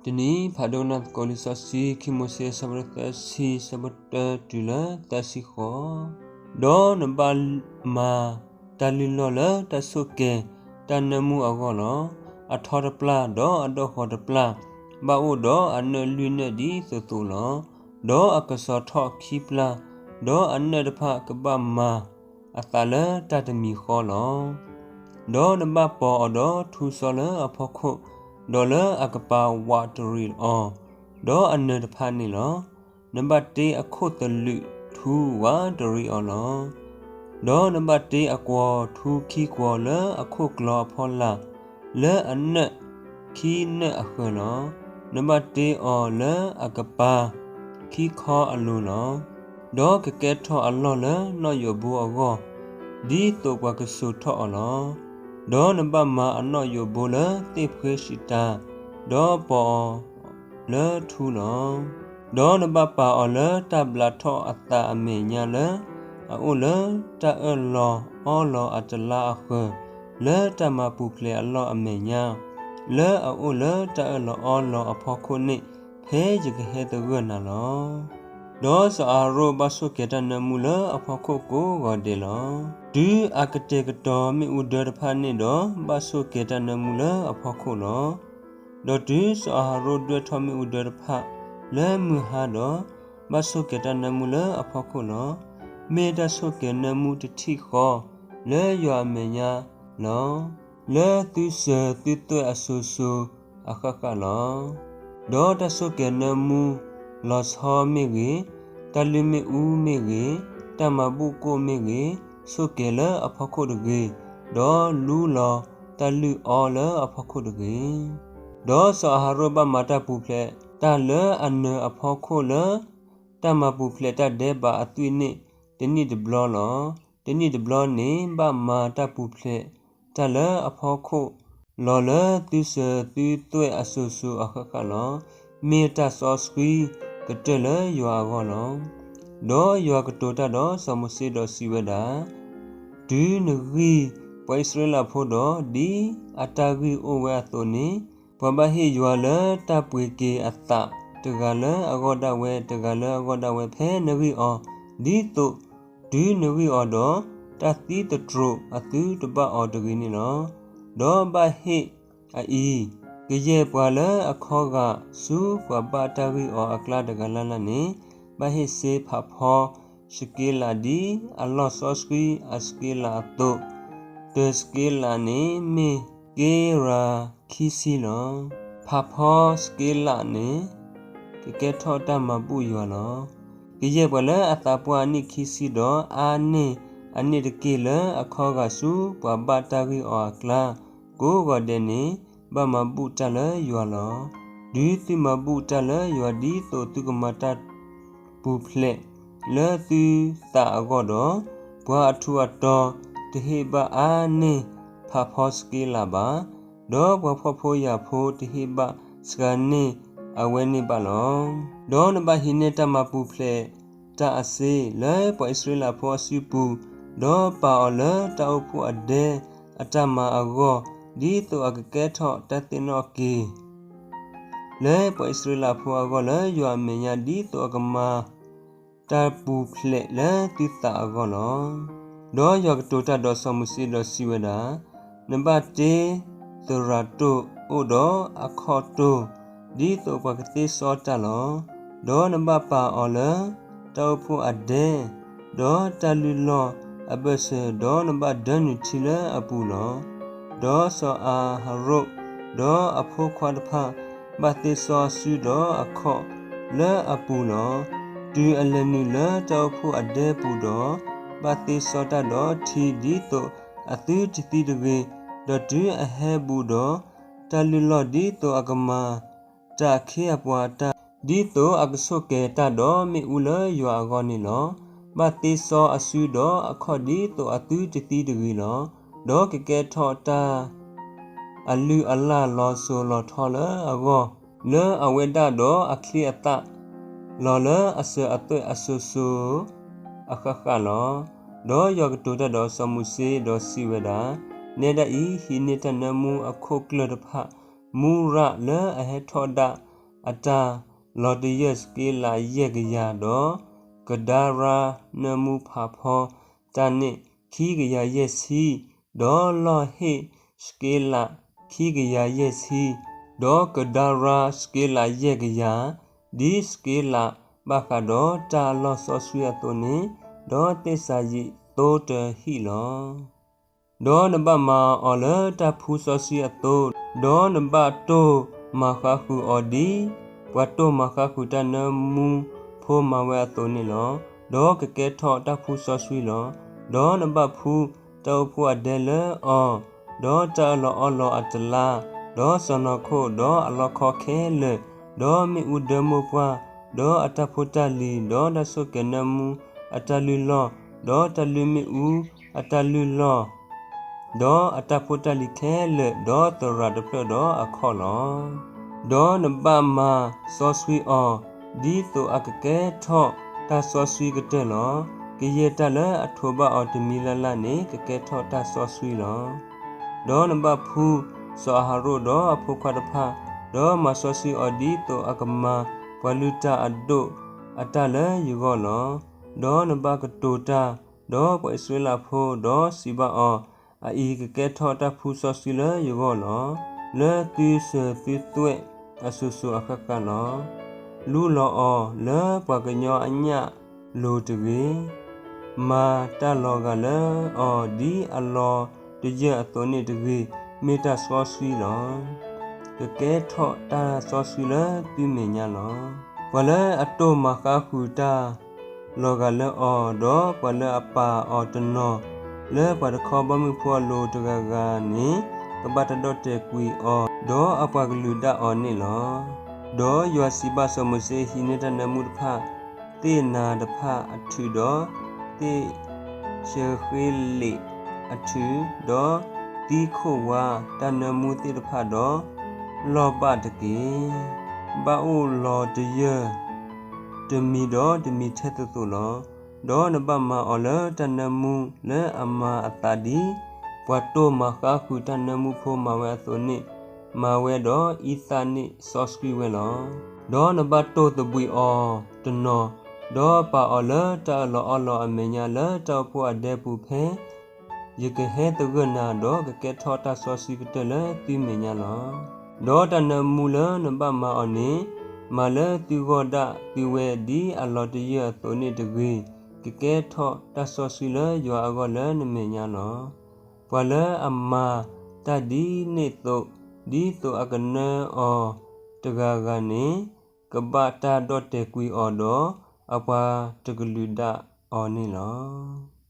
တနံၤအံၤ ဖးဒိၣ်ကနၣ်သကိးလံာ်စီဆှံ ခံမိၤၡ့ အဆၢဒိၣ်သၢဆံ အဆၢဖိတၢတုၤလၢသၢဆံဃိး, ဒီးနဘၣ်မၤတၢ်လုၢ်လီၢ်လၢတၢ်ဆိၣ်ကဲၤတၢ်နၢမူအဂီၢ်လီၤ. အထီတပျၢ် ဒီးအဒီၣ်ဃီၤတပျၢ် ဘၣ်အိၣ်ဒီးအနၢၣ်လွံၢ်နၢၣ်ဒ်သိးသိးလီၤ. ဒီးအကစီၤထီၣ်ခံပျၢ်, ဒီးအနၢၣ်တဖၣ်ကဘၣ်မၤအသးလၢတၢ်တမံၤဃီလီၤ. ဒီးနဘၣ်ပီၤအီၤဒီးထူစီလၢအဖီခိၣ်, ဒီးလၢအကပၤဝးတရံးအီၤ, ဒီးအနၢၤတဖၣ်န့ၣ်လီၤ. နဘၣ်တ့အခိၣ်သလုးထူဝးတရံးအီၤလီၤ. ဒီးနဘၣ်တ့အကွီၤထူခံကွီၤလၢအခိၣ်ကျီၤအဖီလာ်, လၢအနၢၣ်ခံနၢၣ်အဃၢၤလီၤ. နဘၣ်တ့အီၤလၢအကပၤခံခီအလိၤလီၤ. ဒီးကကဲထီၣ်အလီၢ်လၢနီၣ်ယိးဘိအဂီၢ်, ဒ်သိးပှၤကစိာ်ထီၣ်အီၤလီၤ. ဒီးနဘၣ်မၤအနီၣ်ယိးဘိလၢသ့ၣ်ဖှ့စံးတၢ်, ဒီးပီၤအီၤလၢထူလီၤ. ဒီးနဘၣ်ပာ်အီၤလၢတၢ်ဘျးထီၣ်အသးအမဲာ်ညါလၢ အအိၣ်လၢတၢ်အၢၣ်လီၤအီလီၤအတလါအဃၢၤ, လၢတၢ်မၤပူၤဖျဲးအလီၢ်အမဲာ်ညါ, လၢအအိၣ်လၢတၢ်အၢၣ်လီၤအီလီၤအဖီခိၣ်န့ၣ်, ဖဲယကဟဲသဂၢၢ်နၤလီၤ. ဒီးစီၤအၤဟရိၣ်ဘၣ်ဆိၣ်ကဲၤတၢ်နၢမူလၢအဖီခိၣ်ကိးဂီၤဒဲးလီၤ. တုၤအကတဲာ်ကတီၤမ့ၣ်အူဒၢတဖၣ်န့ၣ်ဒီး, ဘၣ်ဆိၣ်ကဲၤတၢ်နၢမူလၢအဖီခိၣ်လီၤ. ဒီးတုၤစီၤအၤဟရိၣ်ဒွဲၣ်ထီၣ်မ့ၣ်အူဒၢတဖၣ်လၢမုၢ်ဟါဒီး, ဘၣ်ဆိၣ်ကဲၤတၢ်နၢမူလၢအဖီခိၣ်လီၤ. မ့ၢ်တၢ်ဆိၣ်ကဲၤနၢမူတထံၣ်ဃီလၢယွၤအမဲာ်ညါလီၤ. လၢသုစၢၤသုသွဲၣ်အစိၤစိၤအဃၣ်ဃၣ်လီၤ. ဒီးတၢ်ဆိၣ်ကဲၤနၢမူလီၤဆီမ့ၢ်ဂ့ၤ, တၢ်လုၢ်မ့ၣ်အူမ့ၢ်ဂ့ၤ, တၢ်မၤဘူၣ်ကိၣ်မ့ၢ်ဂ့ၤ, ဆိၣ်ကဲၤလၢအဖီခိၣ်တဂ့ၤ, ဒီးလူလီၤတၢ်လုၢ်အီလၢအဖီခိၣ်တဂ့ၤ. ဒီးစီၤအၤဟရိၣ်ဘၣ်မၤတၢ်ပူၤဖျဲးတၢ်လၢအနၢၤအဖီခိၣ်လၢ တၢ်မၤပူၤဖျဲးတၢ်ဒဲးဘးအသွံၣ်န့ၣ် တနံၣ်တဘျီလီၤ. တနံၣ်တဘျီန့ၣ် ဘၣ်မၤတၢ်ပူၤဖျဲးတၢ်လၢအဖီခိၣ်လီၤလၢသုစၢၤသုသွဲၣ်အစိၤစိၤအဃၣ်ဃၣ်လီၤ. မ့ၢ်တၢ်စီဆှံကတၢၢ်လၢယွၤအဂီၢ်လီၤ. ဒီးယွၤကတိၤတၢ်ဒီးစီၤမိၤၡ့ဒီးစံးဝဲဒၣ်, တုၤနဂံၢ်ပှၤအံၣ်စရ့လးဖိဒီး ဒ်အတၢ်ဂံၢ်အိၣ်ဝဲအသိးန့ၣ်, ပှၤဘၣ်ဟ့ၣ်ယွၤလၢတၢ်ပှ့ၤက့ၤအသး တဂၤလၢအဂီၢ်ဒၣ်ဝဲ, တဂၤလၢအဂီၢ်ဒၣ်ဝဲ ဖဲနဂံၢ်အီၤ, ဒ်သိးတုၤနဂံၢ်အီၤဒီး တၢ်သံသတြိာ်အသုတဘၣ်အီၤတဂ့ၤန့ၣ်လီၤ. ဒီးဘၣ်ဟ့ၣ်အအံၤ, ကယဲၢ်ပှၤလၢအခီဂာ်ဆူပှၤဘၣ်တၢ်ဂံၢ်အီၤအကျါတဂၤလၢ်လၢ်န့ၣ်, ဘၣ်ဟ့ၣ်စ့ဖးဖီစက့လးဒ်အလီၢ်စီဆှံအစက့လးအသိး, တၢၤစက့လးန့ၣ်မ့ၢ်က့ရးခံဆံလီၤ. ဖးဖီစက့လးန့ၣ် ကကဲထီၣ်တၢ်မၤဘူၣ်ယွၤလီၤ. ကယဲၢ်ပှၤလၢအသးပှၢ်အနံၣ်ခံဆံဒီးအါန့ၢ်အန့ၣ်တက့ၢ် လၢအခီဂာ်ဆူပှၤဘၣ်တၢ်ဂံၢ်အီၤအကျါ ကိးဂီၤဒဲးန့ၣ် ဘၣ်မၤဘူၣ်တၢ်လၢယွၤလီၤ. တုၤသုမၤဘူၣ်တၢ်လၢယွၤ ဒ်သိးသုကမၤတၢ်ပူၤဖျဲးလၢသုသးအဂီၢ်ဒီး, ပှၤအထူးအတီၤတဟ့ၣ်ဘၣ်အါန့ၢ်ဖးဖီစက့လးဘၣ်, ဒီးပှၤဖှီၣ်ဖိယာ်ဖိတဟ့ၣ်ဘၣ်စှၤန့ၢ်အဝဲန့ၣ်ဘၣ်လီၤ. ဒီးနဘၣ်ဟံးန့ၢ်တၢ်မၤပူၤဖျဲးတၢ်အစ့လၢပှၤအံၣ်စရ့လးဖိအစုပူၤ, ဒီးပာ်အီၤလၢတၢ်အိၣ်ဖှိၣ်အဒဲအတၢ်မၤအဂီၢ်, ဒ်သိးအကကဲထီၣ်တၢ်သ့ၣ်နီၣ်က့ၤ လၢပှၤအံၣ်စရ့လးဖိအဂီၢ်လၢယွၤအမဲာ်ညါ, ဒ်သိးအကမၤတၢ်ပူၤဖျဲးလၢသုသးအဂီၢ်လီၤ. ဒီးယွၤကတိၤတၢ်ဒီးစီၤမိၤၡ့ဒီးစံးဝဲဒၣ်, နဘၣ်တ့သရၣ်တိၢ်အိၣ်ဒီးအခီၣ်တိၢ်, ဒ်သိးပှၤကသ့စီတၢ်လီၤ. ဒီးနဘၣ်ပာ်အီၤလၢတၢ်အိၣ်ဖှိၣ်အဒဲ, ဒီးတၢ်လုၢ်လီၢ်အဘၢၣ်စၢၤ, ဒီးနဘၣ်ဒၢနုာ်ထံလၢအပူၤလီၤ. ဒီးစီၤအၤဟရိၣ်ဒီးအဖိခွါတဖၣ် ဘၣ်သ့စီအစုဒီးအခီၣ်လၢအပူၤလီၤ. တုၤအလဲၤနုာ်လၢတၢ်အိၣ်ဖှိၣ်အဒဲပူၤဒီး, ဘၣ်သ့စီတၢ်ဒီးထံဒ်သိးအသုတသံတဂ့ၤ, ဒီးတုၤအဟဲဘူးဒီး, တၢ်လုၢ်လီၢ်ဒ်သိးအကမၤတၢ်အခ့အပှၤအတၢ်, ဒ်သိးအကဆိၣ်ကဲၤတၢ်ဒီးမ့ၣ်အူလၢယွၤအဂီၢ်န့ၣ်လီၤ. ဘၣ်သ့စီအစုဒီးအခီၣ်ဒ်သိးအသုတသံတဂ့ၤလီၤ. ဒီးကကဲထီၣ်တၢ် အလုၢ်အလၢ်လီၤစိၤလီၤထီလၢအဂီၢ်, လၢအဝဲဒၣ်ဒီးအချံအသၣ် လီၤလၢအစၢၤအသွဲၣ်အစိၤစိၤအဃၣ်ဃၣ်လီၤ. ဒီးယွၤကတိၤတၢ်ဒီးစီၤမိၤၡ့ဒီးစံးဝဲဒၣ်, နဲဒၣ်အံၤ ဟံးန့ၢ်တၢ်နၢမူအခိၣ်ကျၢၢ်တဖၣ် မူရၣ်လၢအဟဲထီၣ်ဒၣ် အတၢ်လီၤတယၢၢ်စက့လးယဲၢ်ကယၤ, ဒီးကဒါရါနၢမူဖးဖီတၢ်န့ၣ်ခံကယၤယဲၢ်ဆံ, ဒီးလီၢ်ဟ့ၣ်စက့လးခံကယၤယဲၢ်ဆံ, ဒီးကဒါရါစက့လးယဲၢ်ကယၤ, ဒ်စက့လးဘၣ်ဃးဒီးတၢ်အလီၢ်စီဆှံအသိးန့ၣ်, ဒီးသ့ၣ်စၤယံးသိတဟံၣ်လီၤ. ဒီးနဘၣ်မၤအီၤလၢတၢ်ဖှူစီဆှံအသိး, ဒီးနဘၣ်တိၢ်မၤဃါဃုာ်အီၤဒ်ပှၤတိၢ်မၤဃါဃုာ်တၢ်နၢမူဖိမၤဝဲအသိးန့ၣ်လီၤ. ဒီးကကဲထီၣ်တၢ်ဖှူစီဆှံလီၤ. ဒီးနဘၣ်ဖှူတၢ်အိၣ်ဖှိၣ်အဒဲလၢအီၤ, ဒီးတၢ်အၢၣ်လီၤအီလီၤအတလါ, ဒီးစီၢ်နီၤခိၣ်, ဒီးအလီခီခဲလၢာ်, ဒီးမ့ၣ်အူဒၢမိၢ်ပှၢ်, ဒီးအတၢ်ဖိတၢ်လံၤ, ဒီးတၢ်ဆိၣ်ကဲၤနၢမူအတၢ်လုၢ်လီၢ်, ဒီးတၢ်လုၢ်မ့ၣ်အူအတၢ်လုၢ်လီၢ်, ဒီးအတၢ်ဖိတၢ်လံၤခဲလၢာ်, ဒီးသရၣ်တဖျၢၣ်ဒီးအခီၣ်လီၤ. ဒီးနဘၣ်မၤစီဆှံအီၤ, ဒ်သိးအကကဲထီၣ်တၢ်စီဆှံကတၢၢ်လီၤ. ကယဲၢ်တၢ်လၢအထိးဘၣ်အီၤတမံၤလၢ်လၢ်န့ၣ် ကကဲထီၣ်တၢ်စီဆှံလီၤ. ဒီးနဘၣ်ဖှူစီၤအၤဟရိၣ်ဒီးအဖိခွါတဖၣ်, ဒီးမၤစီဆှံအီၤဒ်သိးအကမၤပှၤလုၢ်တၢ်အဒိၣ်အတၢ်လၢယဂီၢ်လီၤ. ဒီးနဘၣ်ကတိၤတၢ်ဒီးပှၤအံၣ်စရ့လးဖိ, ဒီးစံးဘၣ်အီၤ, အအံၤကကဲထီၣ်တၢ်ဖှူစီဆှံလၢယဂီၢ်လီၤ. လၢသုစၢၤသုသွဲၣ်အစိၤစိၤအဃၣ်ဃၣ်လီၤ. လူလီၤအီၤလၢပှၤကညီအညၣ်လိၤတဂ့ၤ. မၤတၢ်လီၤဂာ်လၢအီၤဒ်အလီၤတယၢၢ်အသိးန့ၣ်တဂ့ၤ, မ့ၢ်တၢ်စီဆှံလီၤ. ကကဲထီၣ်တၢ်စီဆှံလၢသုမဲာ်ညါလီၤ. ပှၤလၢအတိၢ်မၤဃါဃုာ်တၢ်လီၤဂာ်လၢအီၤ, ဒီးပှၤလၢအပာ်အီၤတနီၤလၢပှၤတခီဘီမုၢ်ဖိအလိၤတဂၤဂၤန့ၣ်, ကဘၣ်တၢ်ဒီၣ်တဲာ်ကွံာ်အီၤ, ဒီးအပှၤကလုာ်ဒၣ်အီၤန့ၣ်လီၤ. ဒီးယွၤစံးဘၣ်စီၤမိၤၡ့, ဟံးန့ၢ်တၢ်နၢမူတဖၣ်, သ့ၣ်နၤတဖၣ်အထုး, ဒီးသ့ၣ် ၡဃ့လ့းအထုး, ဒီးသံခိၣ်ဝါတၢ်နၢမူသ့ၣ်တဖၣ်ဒီး, လီၢ်ဘၣ်တက့ၢ်. ဘၣ်အိၣ်လီၤတယၢၢ်တမံၤဒီးတမံၤထဲသိးသိးလီၤ. ဒီးနဘၣ်မၤအီၤလၢတၢ်နၢမူလၢအမၤအသးဒ်ပှၤတိၢ်မၤဃါဃုာ်တၢ်နၢမူဖိမၤဝဲအသိးန့ၣ်, မၤဝဲဒီးအံသၣ်န့ၣ်စီဆှံဝဲလီၤ. ဒီးနဘၣ်တိၢ်သဘှံးအီၤတနီၤ, ဒီးပာ်အီၤလၢတၢ်အၢၣ်လီၤအီလီၤအမဲာ်ညါလၢတၢ်အိၣ်ဖှိၣ်အဒဲပူၤဖဲ ယကဟဲသဂၢၢ်နၤ, ဒီးကကဲထီၣ်တၢ်စီဆှံကတၢၢ်လၢသုမဲာ်ညါလီၤ. ဒီးတၢ်နၢမူလၢနဘၣ်မၤအီၤန့ၣ်, မၤလၢသုဂီၢ်ဒၣ်သုဝဲဒ်အလီၤတယၢၢ်အသိးန့ၣ်တဂ့ၤ, ကကဲထီၣ်တၢ်စီဆှံလၢယွၤအဂီၢ်လၢနမဲာ်ညါလီၤ. ပှၤလၢအမၤတၢ်ဒ်န့ၣ်သိး, ဒ်သိးအကနၢအီၤတဂၤဂၤန့ၣ်, ကဘၣ်တၢ်ဒီၣ်တဲာ်ကွံာ်အီၤဒီးအပှၤတကလုာ်ဒၣ်အီၤန့ၣ်လီၤ.